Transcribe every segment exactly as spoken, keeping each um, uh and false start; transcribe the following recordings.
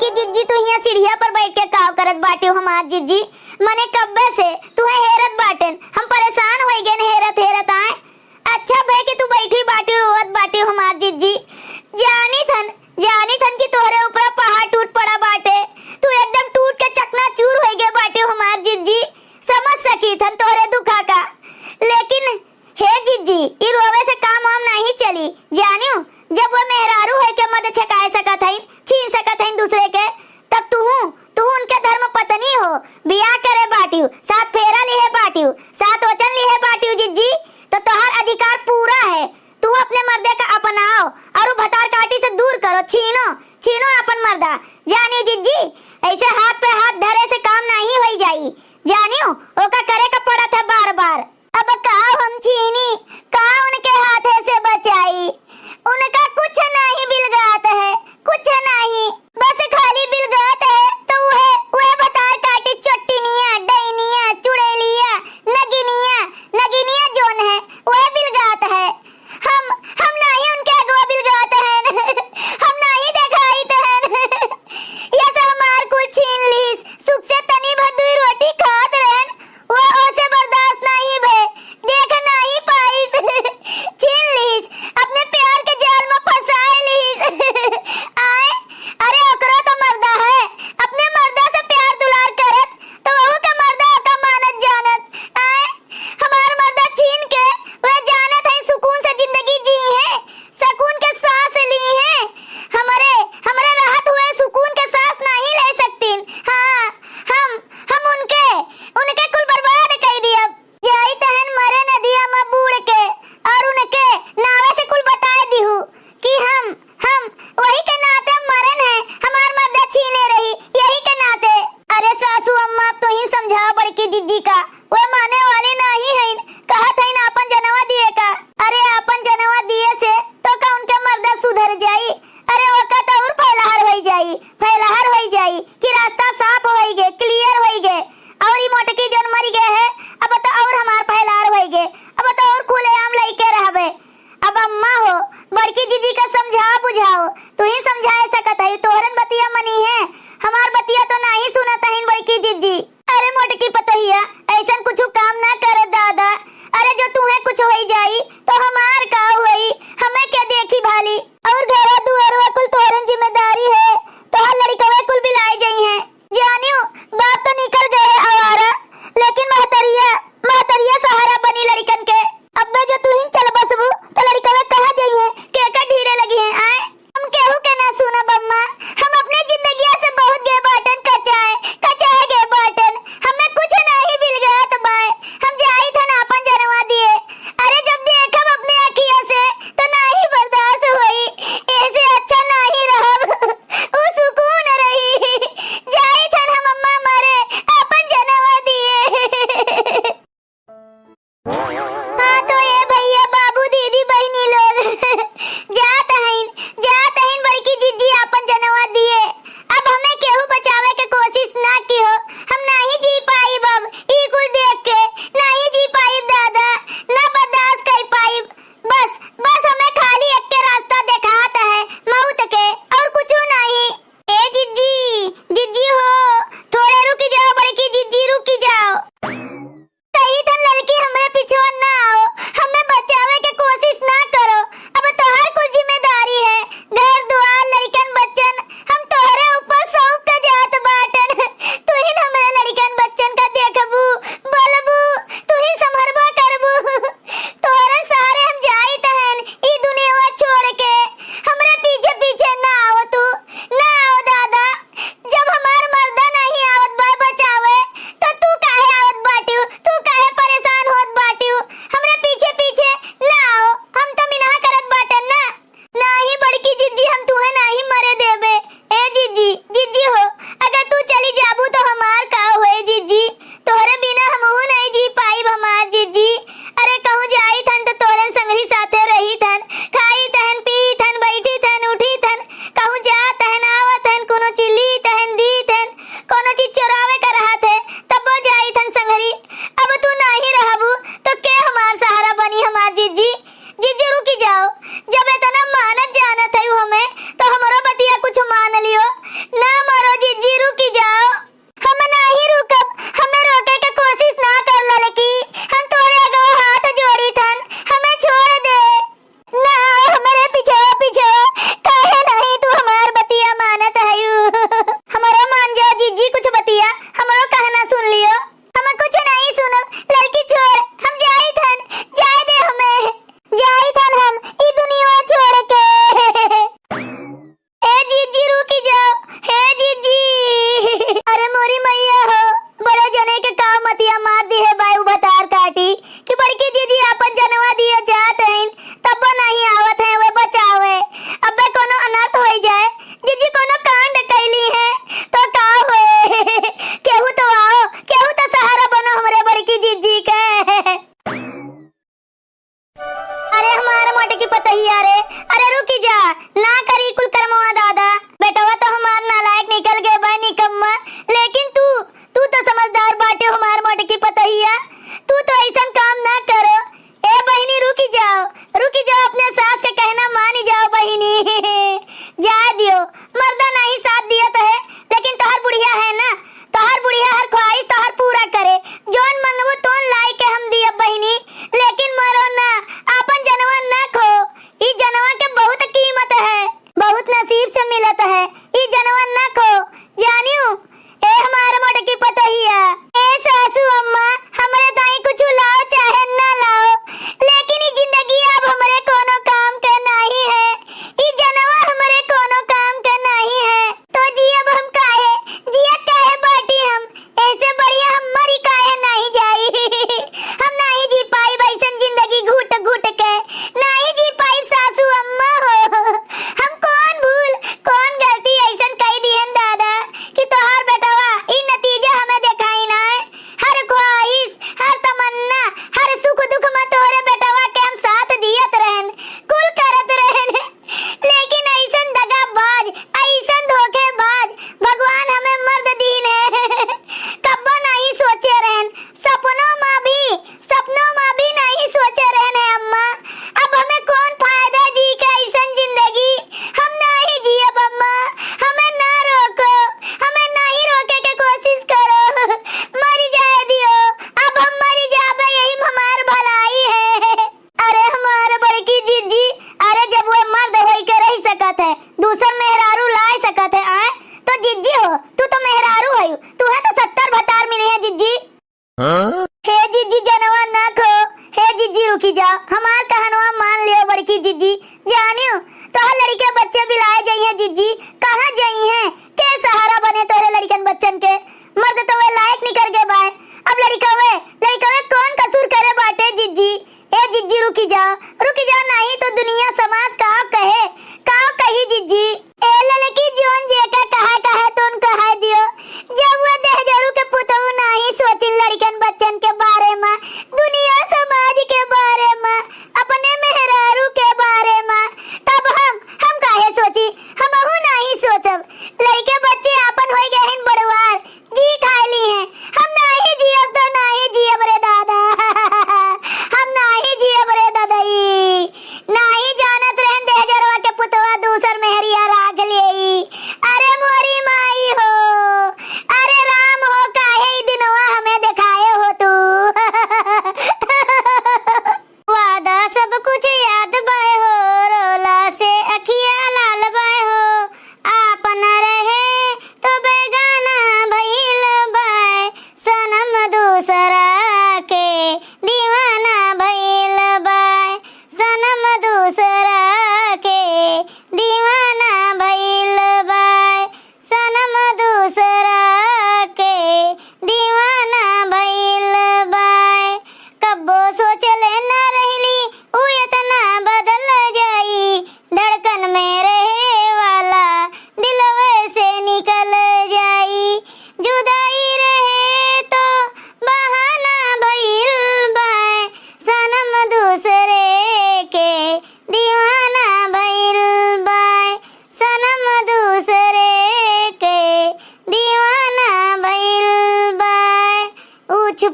कि जिज्जी तू हियाँ सीढ़िया पर बैठ के काव करत बाटिउ हमार जिज्जी? मने कब्बे से तुहे हेरत बाटेन, हम परेशान होइ गएन हेरत हेरत आए। अच्छा भए कि तू बैठी बाटिउ रोवत बाटिउ हमार जिज्जी। जानी थन, जानी थन कि तोहरे ऊपरा पहाड़ टूट पड़ा बाटे। तू एकदम टूट के चकनाचूर होइ गए बाटिउ हमार जिज्जी। समझ सकी थन तोहरे दुखा का। लेकिन हे जिज्जी, ई रोवे से काम वाम नाहीं चली। जानिउ, जब वो मेहरारू होइ के मर्द छकाए सकत हइन, छीन सकत हइन दूसरे के, तब तुहू, तुहू उनके धर्म पत्नी हो, बियाह करे बाटिउ, सात फेरा लिहे बाटिउ, सात वचन लिहे बाटिउ जिज्जी, तो तोहार अधिकार पूरा है। तू अपने मर्दे का अपनाओ और उ भतार काटी से दूर करो, छीनो, छीनो अपन मर्दा। जानिउ जिज्जी, ऐसे हाथ पे हाथ धरे से काम नाहीं होइ जाई। जानिउ, ओका करे का पड़त है बार बार। अब का हम छीनी, का उनके हाथे से बचाई? उनका कुछ नाहीं बिलगात है, कुछ नाहीं। बस खाली बिलगात है तो वह, वह भतार काटी चोट्टिनिया, डैनिया, चुड़ैलिया, नगिनिया, नगिनिया जौन है, वह बिलगात है। हम, हम नाहीं उनके अगवा बिलगात हैं। हम नाहीं देखाइत हैं। यस हमार कुल छीन लीस। सुख से तनी भर दुई रोटी खात रहन, वो ओसे बर्दाश्त नाहीं भे, देख नाहीं पाइस। छीन लीस, अपने प्यार के जाल में फंसाए लीस। आए, अरे ओकरो तो मर्दा है, अपने मर्दा से प्यार दुलार करत, तो वहू के मर्दा ओका मानत जानत। आए, हमार मर्दा छीन के वे जानत है सुकून से जिंदगी जी है, सुकून के सांस ली है। हमरे, हमरे रहत हुए सुकून के सांस नाहीं ले सकतीन। हाँ, हम, हम उनके, उनके कुल बर्बाद कइ दियब। जाई तहन मरे नदिया में बूड़ के और उनके नावे से कुल बताए दिहू कि हम, हम वही के नाते मरन है, हमार मर्दा छीने रही, यही के नाते। अरे सासू अम्मा, अब तुहीं समझाओ बड़की जिज्जी का, वे माने वाली नाहीं हईन, कहत हईन आपन जनवा दिए का। अरे आपन जनवा दिए से तो का उनके मर्दा सुधर जाई? अरे ओका तो और फैलहर होई जाई, फैलहर होई जाई कि रास्ता साफ होई गे, clear होई गे। और ई मोटकी जौन मरी गए है, अब तो और हमार फैलहर होई गे, अब तो और खुलेआम लइके रहबे। अब अम्मा हो, बड़की जिज्जी का समझाओ बुझाओ, तुहीं समझाए सकत हई, तोहरन बतिया मनी है, हमार बतिया तो नाहीं सुनत हईन बड़की जिज्जी। अरे मोटकी पतोहिया, ऐसन कुछ काम ना करे दादा। अरे जो तुहे कुछ होई जाई तो हमार का होई, हमें के देखी भाली? और घरा दुआरवा कुल तोहरन जिम्मेदारी है, तोहार लड़िकवे कुल बिलाए जइहें। जानियो, बाप तो निकल गए है आवारा, लेकिन महतरिया, महतरिया सहारा बनी लड़िकन के। अब्बे जो तुहिन चल बसबू तो लड़िकवे कहाँ जइहें, केकर ढीरे लगिहें? आए, हम केहू के ना सुनब अम्मा, हम अपने जिंदगिया से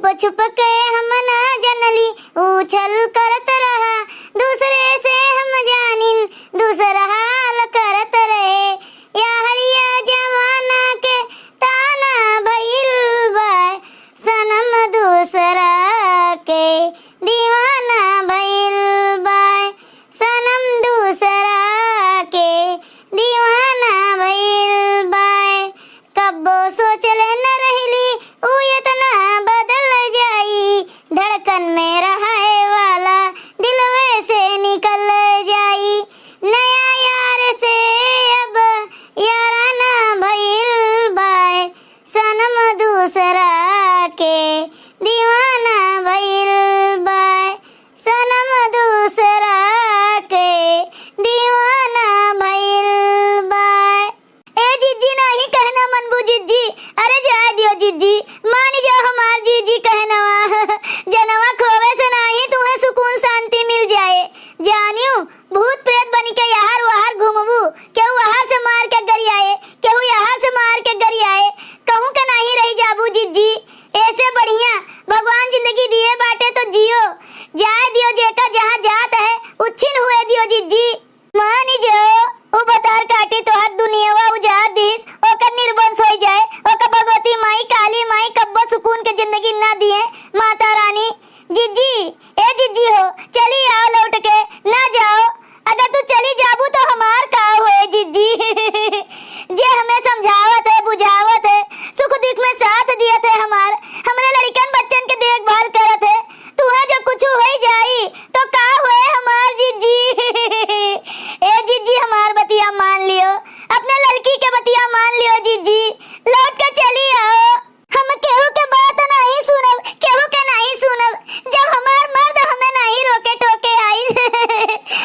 ओ छुप के हम ना जनली, ऊ छल करत रहा, दूसरे से हम जानिन, दूसर हाल करत रहे। या हरिया जमाना के ताना भइल बा, सनम दूसरा के दीवाना भइल बा, सनम दूसरा के दीवाना भइल बा। कब्बो सोचले न रहली, ऊ एतना बदल जाई, धड़कन में रहे वाला दिलवे से निकल जाई। नया यार से अब याराना भइल बा, सनम दूसरा के दीवाना भइल बा, सनम दूसरा के दीवाना भइल बा। ए जिज्जी, नाहीं कहना मनबू जिज्जी, अरे जाए दियो जिज्जी, मान जाओ हमार जीजी कहनवा। जनवा खोवे से नाहीं तुहें सुकून शांति मिल जाए। जानियो, भूत प्रेत बन के यहर वहर घूमबू, केहू वहर से मार के गरियाए, केहू यहर से मार के गरियाए, कहूँ के नाहीं रहि जाबू जिज्जी। ऐसे बढ़िया भगवान जिंदगी दिए बाटे तो जियो, जाए दियो जेका जहाँ जात है, उच्छिन हुए दियो जिज्जी। मान जो, उ भतार काटी तोहर दुनियावा उजाड़ दिस, ओकर निर्वंश होई जाए, ओकर भगवती माई, काली माई कब्बो सुकून के जिंदगी ना दिए, माता रानी। जिज्जी, ए जिज्जी हो, चली आओ लौट के, ना जाओ। अगर तू चली जाबू तो हमार का होए जिज्जी? जे हमें समझावत है, बुझावत है, सुख दुख में साथ दियत है हमार, हमरे लड़िकन बच्चन के देखभाल करत है, तुहें जो कुछ होई जाई तो का होए हमार जिज्जी? ए जिज्जी, हमार बतिया मान लियो, अपने लड़की के बतिया मान लियो जिज्जी, लौट के चली आओ। हम केहू के बात नाहीं सुनब, केहू के नाहीं सुनब। जब हमार मर्द हमें नाहीं रोके टोके आई,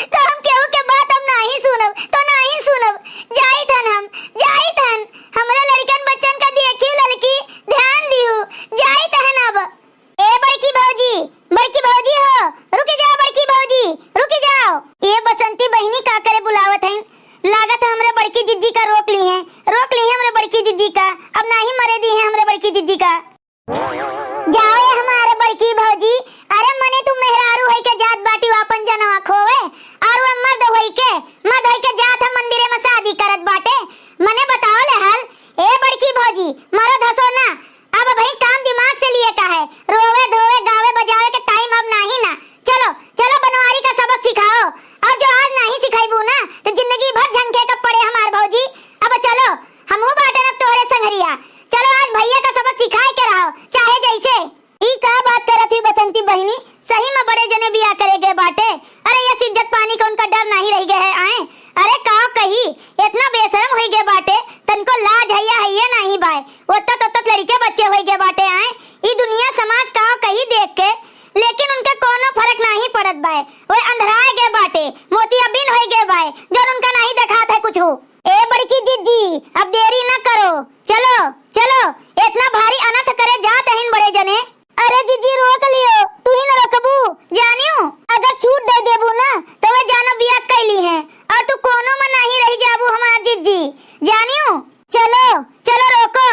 तो हम केहू के बात हम नाहीं सुनब, तो नाहीं सुनब। जाइत हन हम, जाइत हन। हमरे लड़िकन बच्चन का देखियो लड़की, ध्यान दियो, जाइत हन अब। ए बड़की भौजी, बड़की भौजी हो, रुकि जाओ बड़की भौजी, रुकि जाओ। ए बसंती बहिनी का करे बुलावत हैं? लागत है हमरे बड़की जिज्जी का रोक ली हैं, रोक ली हैं हमरे बड़की जिज्जी का। अब नाहीं मरे दी हैं हमरे बड़की जिज्जी का। जाओ ए हमारे बड़की भौजी, अरे मने तू मेहरारू होई के जात बाटी आपन जनवा खोवे, और वो मर्द होई के, मर्द होई के जात है मंदिरे में शादी करत बाटे। मने बताओ ले हाल, ए बड़की भौजी, मरो धसो ना, अब भाई काम दिमाग से लिए का है, रोवे धोवे गावे बजावे के टाइम अब नाहीं ना। चलो, चलो बनवारी का सबक सिखाओ, और जो आज नाहीं सिखाइबू ना तो जिंदगी भर झंखे का पड़े हमार भौजी। अब चलो, हमहू बाटन अब तोहरे संघरिया। चलो आज भैया का सबक सिखाए के रहो, चाहे जैसे। ई का बात करत हुई बसंती बहिनी, सही में बड़े जने बियाह करे गए बाटे। अरे ये इज्जत पानी का उनका डर नाहीं रहि गए है आए। अरे का कही, इतना बेशरम होई गए बाटे, तनको लाज है या है ये नाहीं बाय। ओतत ओतत लड़िके बच्चे होई गए बाटे आए। ई दुनिया समाज का कही देख के, लेकिन उनके कोनो फर्क नाहीं पड़त बाय। वो अंधराए गए बाटे, मोतियाबिंद होई गए बाय, जौन उनका नाहीं देखात है कुछ। ए बड़की जिज्जी, अब देरी न करो, चलो, चलो, इतना भारी अनर्थ करे जात हइन बड़े जने। अरे जिज्जी, रोक लियो, तू ही न रोकबू, जानियो, अगर छूट दे देबू ना, तो वे जानो बियाह कैली हैं, और तू कोनो में नाहीं रहि जाबू हमार जिज्जी, जानियो। चलो, चलो रोको,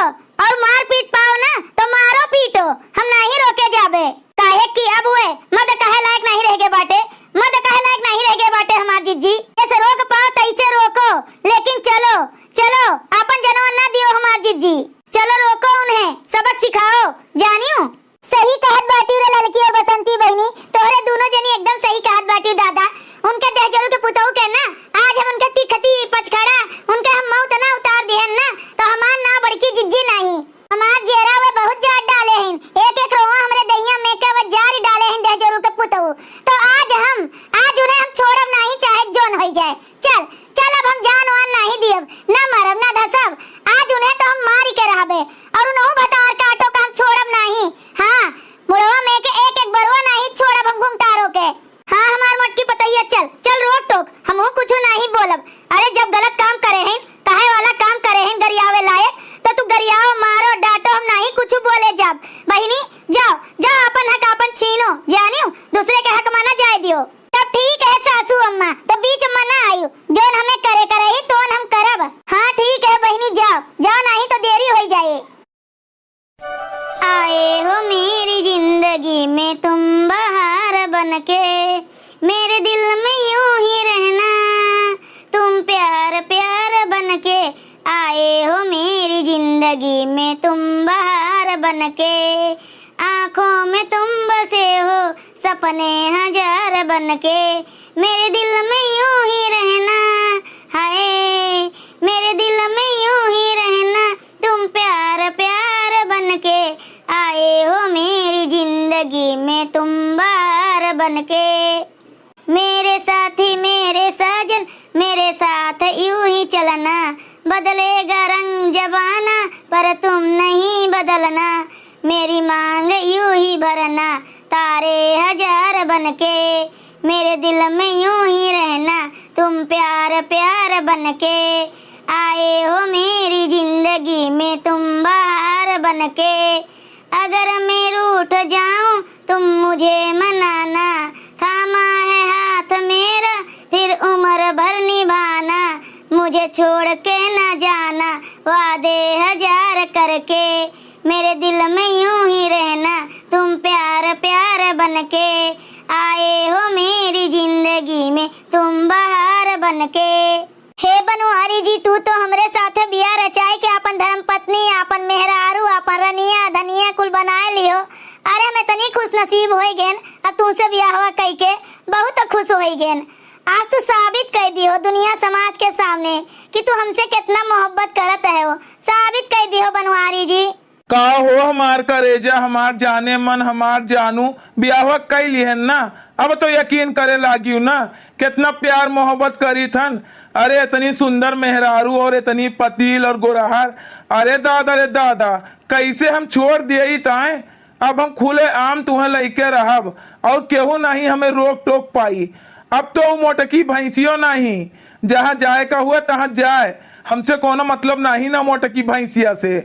और मारपीट पाओ ना, तो मारो पीटो, हम नाहीं रोके जाबे। काहे कि अब वे मर्द कहे लायक नाहीं रह गए बाटे, मर्द कहे लायक नाहीं रह गए बाटे हमार जिज्जी। जैसे रोक पाओ तैसे रोको, लेकिन चलो, चलो, आपन जनवा ना दियो हमार जिज्जी। चलो रोको उन्हें, सबक सिखाओ, जानियो। सही कहत बाटी रे ललकी और बसंती बहिनी, तोहरे दोनों जनी एकदम सही कहत बाटी दादा। उनके दहजरू के पुतहू के ना, आज हम उनके तिखती पचखड़ा, उनके हम मौत ना उतार दिहन ना, तो हमार ना बड़की जिज्जी नाहीं। हमार जेरा वे बहुत जार डाले हैं, एक एक रोवा हमरे दहिया में के वे जार डाले हैं दहजरू के पुतहू। तो आज हम, आज उन्हें हम छोड़ब नाहीं, चाहे जौन होई जाए। चल, चल, अब हम जान वान नाहीं दियब, ना मरब, ना धसब। आज उन्हें तो हम मारी के रहबे, और उनहु भतार काटो का हम छोड़ब नाहीं। हाँ, मुड़वा में के एक एक बरुआ नाहीं छोड़ब हम घुंघटारो के। हाँ, हमार मोटकी पतैया, चल, चल, रोक टोक, हमहू कुछ नाहीं बोलब। अरे, जब गलत काम करे हैं, कहे वाला काम करे हैं, गरियावे लायक, तो तू गरियाओ, मारो, डांटो, हम नाहीं कुछ बोले जाब। बहिनी, जाओ, जाओ, अपन हक अपन छीनो, जानियो, दूसरे के हक में ना जाए दियो। तब ठीक है सासू अम्मा, तो बीच में ना आयु, जौन हमें करे करे ही तोन हम करब। हाँ ठीक है बहिनी, जाओ, जाओ, नाहीं तो देरी होई जाए। आए हो मेरी जिंदगी जिंदगी में तुम बहार बनके, मेरे दिल में यूं ही रहना, तुम प्यार प्यार बनके आए हो मेरी जिंदगी में तुम बहार बनके, आंखों में तुम बसे हो सपने हजार बनके, मेरे दिल में यूं ही रहना, हाय, मेरे दिल में यूं ही रहना, तुम प्यार प्यार बनके आए हो मेरी जिंदगी में तुम बहार बनके। मेरे साथी मेरे साजन, मेरे साथ यूं ही चलना, बदलेगा रंग जमाना पर तुम नहीं बदलना, मेरी मांग यूं ही भरना, तारे हजार बनके मेरे दिल में यूं ही रहना, तुम प्यार प्यार बनके आए हो मेरी जिंदगी में तुम बहार बनके। अगर मैं रूठ जाऊं तुम मुझे मनाना, थामा है हाथ मेरा फिर उम्र भर निभाना, मुझे छोड़ के ना जाना, वादे हजार करके मेरे दिल में यूं ही रहना, तुम प्यार प्यार बनके आए हो मेरी जिंदगी में तुम बहार बनके। हे बनवारी जी, तू तो हमरे साथे बियाह रचाए के आपन धर्म पत्नी, आपन मेहरारू, आपन रनिया, धनिया कुल बनाए लियो। अरे, हम इतनी खुश नसीब होई गेन, अब तुमसे बियाहवा कई के बहुत खुश होई गेन। आज तू साबित कर दियो दुनिया समाज के सामने कि तू हमसे कितना मोहब्बत करत है हो, साबित कर दियो बनवारी जी। का हो हमार करेजा, हमार जाने मन, हमार जानू, बियाहवा कई लिहन ना, अब तो यकीन करे लागियो ना, कितना प्यार मोहब्बत करी थन। अरे इतनी सुंदर मेहरारू और इतनी पतील और गोरहर, अरे दादा रे दादा, कैसे हम छोड़ दिए ई ताए? अब हम खुले आम तुहें लइके रहब और केहू नहीं हमें रोक टोक पाई। अब तो उ मोटकी भैंसियो नहीं, जहाँ जाए का हुआ तहाँ जाए, हमसे कोनो मतलब नहीं ना मोटकी भैंसिया से।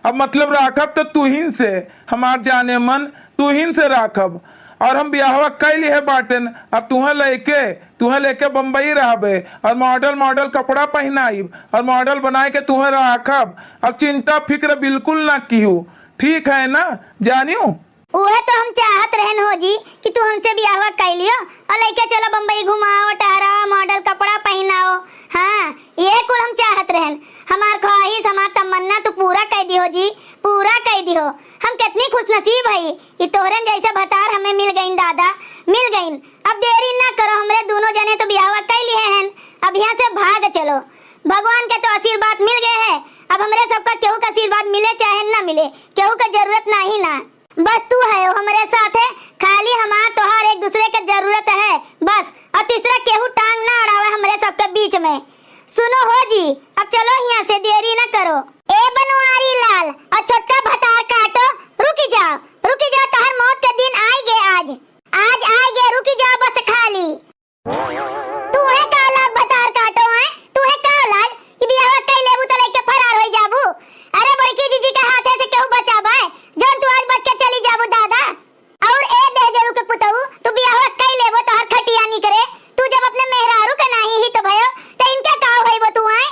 अब मतलब राखब तो तुहिन से, हमार जाने मन, तुहिन से राखब। और हम बियाहवा कई लिहे बाटेन, अब तुहें लेके, तुहें लेके बम्बई रहबे और मॉडल मॉडल कपड़ा पहिनाइब और मॉडल बनाए के तुहें राखब। अब चिंता फिक्र बिल्कुल ना किहू, ठीक है ना जानियो? उहे तो हम चाहत रहन हो जी कि तू हमसे बियाहवा कई लियो और लेके चलो बम्बई घुमाओ, टहराओ, मॉडल कपड़ा पहिनाओ। हाँ, ये कुल हम चाहत रहन। हमार ख्वाहिश, हमार तमन्ना तू पूरा कई दिहो जी, पूरा कई दिहो। हम कितनी खुशनसीब हई कि तोहरन जैसे भतार हमें मिल गईन दादा, मिल गईन। अब देरी ना करो, हमरे दोनों जने तो बियाहवा कई लिहे हन, अब यहाँ से भाग चलो। भगवान के तो आशीर्वाद मिल गए है, अब हमरे सबका केहू का आशीर्वाद मिले चाहे ना मिले, केहू का जरूरत नाही ना। बस तू है हमरे साथे, खाली हमार तोहार एक दूसरे के जरूरत है बस, और तीसरा केहू टांग ना अड़ावे हमरे सबके बीच में। सुनो हो जी, अब चलो हियाँ से, देरी ना करो। ए बनवारी लाल और छोटका भतार काटो, रुकी जाओ, रुकी जाओ, तोहर मौत के दिन आइगे आज, आज आइगे, रुकी जाओ बस खाली। तूहे का लाग भतार काटो आए? तूहे का लाग कि बियाहवा कई लेबू त लइके फरार होई जाबू? अरे बड़की जीजी के हाथे से केहू बचाबे, जौन तू आज बच के चली जाबू दादा? और ए दहेजरू के पुतऊ, तू बियाहवा कई लेबो तोहर खटिया निकरे। तू जब अपने मेहरारू के नाही हित भयो, त इनके का होइबो तू आए?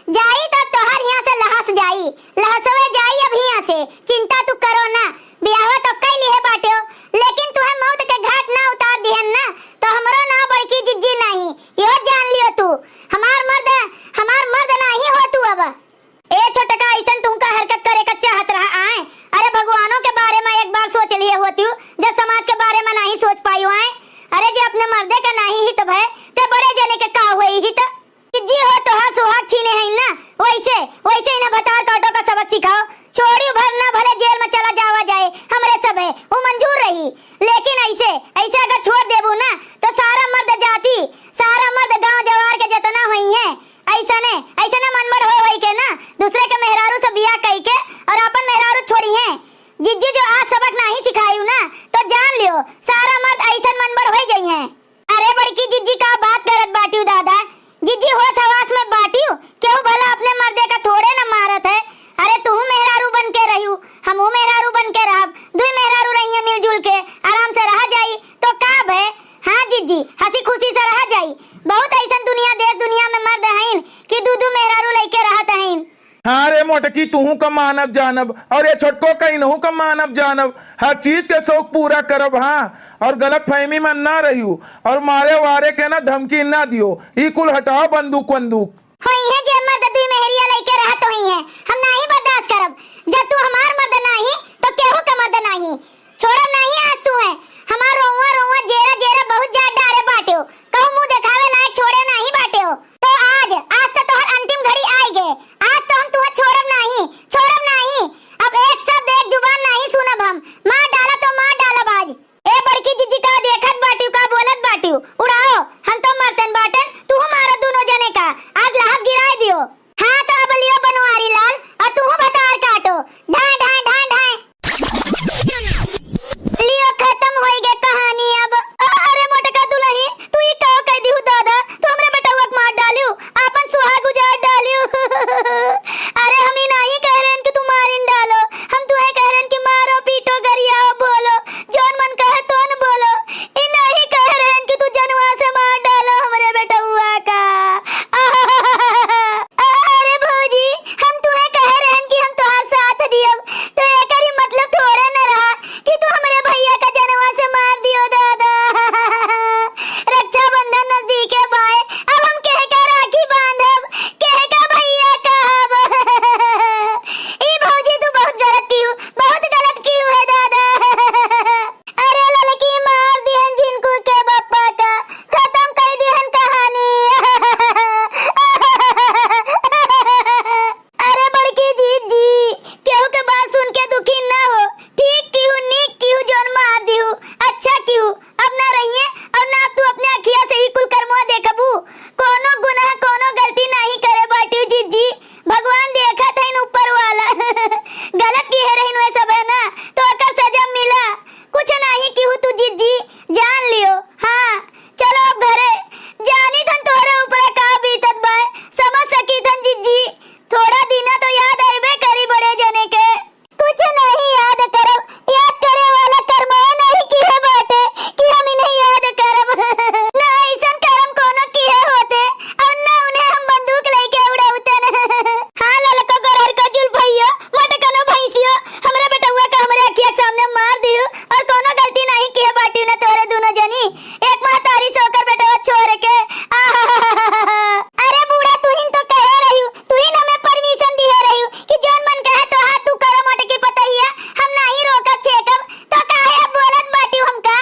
जाई त तोहर हियाँ से लहस जाई, लहसवे जाई अब हियाँ से, चिंता तू करो ना। बियाहवा तो कई लिहे बाट्यो, लेकिन तुहे मौत के घाट ना उतार दिहन ना, तो हमरो नाव बड़की जिज्जी नाही, इहो जान लियो तू। हमार मर्द, हमार मर्द नाही हो तू अब। ए छोटका, अइसन तुमका हरकत करे का चाहत रहा आए? अरे भगवानों के बारे में एक बार सोच लिए होतियो, जब समाज के बारे में नाही सोच पायो आए। अरे जे अपने मर्दे का नाही हित भय, ते बड़े जने के का होई हित? जिज्जी हो तोहार सुहाग छीने हईन ना, वैसे, वैसे इन्हें भतार काटो का सबक सिखाओ। छोड़ियो भर ना, भले जेल में चला जावा जाए, हमरे सब है, वो मंजूर रही। लेकिन ऐसे, ऐसे अगर छोड़ देबू ना, तो सारा मर्द जाति, सारा मर्द गांव जवार के जितना होई हैं, ऐसने, ऐसने मनबढ़ हो होई के ना, दूसरे के मेहरारू से बियाह कई के और आपन मेहरारू छोड़ी हैं। जिज्जी जो आज सबक नाही सिखायू ना, तो जान लियो, सारा मर्द ऐसन मनबढ़ होई जाई हैं। अरे बड़की जिज्जी, का बात करत बाटियो दादा? जिज्जी होश हवास में बाटियो, केहू भला अपने मर्दे का थोड़े न मारत है। अरे तुहू मेहरारू बन के रहियो, हमहू मेहरारू बन के रहब, दुई मेहरारू रहिए मिलजुल के, आराम से रहा जाई, तो का भय? हाँ जिज्जी, हंसी खुशी से रहा जाई। बहुत ऐसन दुनिया, देश दुनिया में मर्द हईन कि दू दू मेहरारू लइके रहत हईन। हाँ रे मोटकी तुहू का मानब जानब, और ये छोटको का इनहू का मानब जानब। हर चीज के शौक पूरा करब, हाँ, और गलतफहमी में ना रहियो, और मारे वारे के ना धमकी ना दियो। ई कुल हटाओ बंदूक वंदूक। होइहैं जे मर्द दुई मेहरिया लइके रहत होइहैं, हम नाहीं बर्दाश्त करब। जब तू हमार मर्द नाहीं, तो केहू के मर्द नाहीं। छोड़ब नाहीं आज तुहैं। हमार रोउआ रोउआ जेरा जेरा बहुत जात डारे बाट्यो। कहूँ मुँह देखावे लायक छोड़े नाहीं बाट्यो। तो आज, आज तो तोहर अंतिम घड़ी आइ गे। आज तो हम तुहैं छोड़ब नाहीं, छोड़ब नाहीं। अब एक शब्द एक जुबान नाहीं सुनब हम। मार डाला तो मार डालब आज। ए बड़की जिज्जी, का देखत बाट्यू, का बोलत बाट्यू? उड़ाओ, हम तो मरतन बाटन, तुहू मारो दुनो जने का। आज लाश गिराइ दियो। हाँ तो अब लियो बनवारी लाल, और तुहू भतार काटो। ढाई, ढाई, ढाई, ढाई। लियो खतम होइ गे कहानी अब। अरे मोटका दुलही, तू ई का कइ दिहू दादा? तू हमरे बेटउआ के मार डालियो, आपन सुहाग उजाड़ डालियो। अरे हम ई नाहीं कह रहेन कि तू मारिन डालो, हम तुहैं कह रहेन कि मारो, पीटो, गरियाओ, बोलो, जौन मन कहे तौन बोलो। ई नाहीं कह रहेन कि तू जनवा से मार डालो हमरे बेटउआ का। अरे भौजी, हम तुहैं कह रहेन कि हम तोहार साथ दियब, तो एकर ई मतलब थोड़े न रहा कि तू हमरे भइया का जनवा से मार दियो दादा। रक्षाबंधन नजदीके बाय, अब हम केहका राखी बांधब, केहका भइया कहब? ई भौजी तू बहुत गलत किहू, बहुत गलत किहू है दादा। अरे ललकी मार दिहन झिनकू के बप्पा का, खतम कइ दिहन कहानी। अरे बड़की जिज्जी, केहू के बात सुन के दुखी ना हो। ठीक किहू, नीक किहू, जौन मार दिहू, अच्छा किहू। अब ना रहिहैं, और ना तू अपने अखिया से ई कुल करमवा देखबू। कौनो गुनाह, कौनो गलती नाहीं करे बाट्यू जिज्जी। भगवान देखत हइन ऊपर वाला। गलत किहे रहिन वे सब है ना, तो ओकर सजा मिला। कुछ नाहीं किहू तू जिज्जी, जान लियो। हाँ, चलो अब घरे। जानित हन तोहरे ऊपर का बीतत बाय, समझ सकित हन जिज्जी। थोड़ा दिना तो याद अइबे करी बड़े जने के। कुछ नाहीं याद करब, याद करे वाला करमवा नाहीं किहे बाटे कि हम इन्हें याद करब। ना अइसन करम कौनो किहे होते, और ना उन्हें हम बंदूक लइके उड़उतन। हाँ ललको गोरहरको जुल्फइयो, मोटकनो भैंसियो, हमरे बेटउआ का हमरे अखिया के सामने मार दिहू, और कौनो गलती नाहीं किहे बाट्यू ना तोहरे दुनो जनी। एक महतारी से ओकर बेटवा छोड़ के। आहाहाहा। अरे बूढ़ा, तुहिन तो कहे रहिउ, तुहिन हमें permission दिहे रहिउ कि जौन मन कहे तोहार तू करो मोटकी पतहिया, हम नाहीं रोकब छेकब, तो काहे अब बोलत बाटिउ हमका?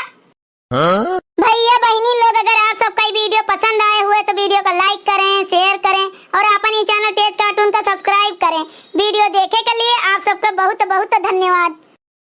हाँ? भइया बहिनी लोग, अगर आप सबका ई video पसंद आए हुए तो video का like करें, share करें और आपन ई channel तेज cartoon का subscribe करें। Video देखे के लिए आप सबका बहुत बहुत धन्यवाद।